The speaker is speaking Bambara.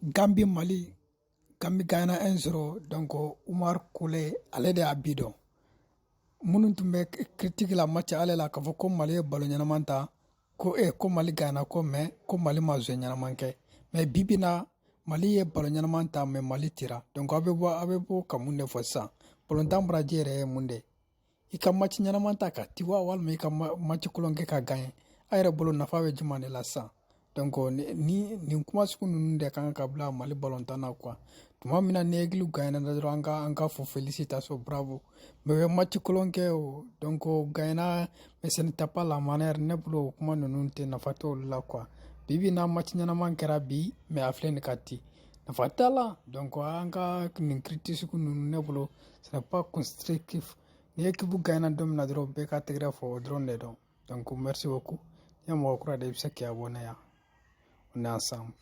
Gambie Mali, Gambie gagnera 1-0. Donc Umar Kole, ale de y'a bi dɔn. Minnu tun bɛ critique la match ale la k'a fɔ ko Mali ye ballon ɲɛnaman ta, ko ko Mali gagnera, ko mais ko Mali ma jeu ɲɛnaman kɛ. Mais bi bi na, Mali ye ballon ɲɛnaman ta, mais Mali tira. Donc aw bɛ bɔ ka mun de fɔ sisan? Balontan baraji yɛrɛ ye mun de ye? I ka match ɲɛnaman ta ka ti wa, walima i ka match kolon kɛ ka gagner? A yɛrɛ bolo, nafa bɛ jumɛn de la sisan? Donc ni nin kuma sugu ninnu de kan ka bila Mali balontan na quoi. Tuma min na ni équipe gagnera dɔrɔn, an ka fɔ félicitation, bravo. Mais u ye match kolon kɛ o, donc gagnera, mais ce n'était pas la manière. Ne bolo, o kuma ninnu tɛ, nafa t'olu la quoi. Bi bi na, match ɲɛnaman kɛra bi, mais a filɛ nin ka ti, nafa t'a la. Donc an ka nin critique ninnu, ne bolo, ce n'est pas constructif. Ni équipe gagnera don min na dɔrɔn, bɛɛ ka tɛgɛrɛ fɔ, o dɔrɔn de don. Donc merci beaucoup. Ni ye mɔgɔ kura de, i bɛ se k'i abonné yan. On est ensemble.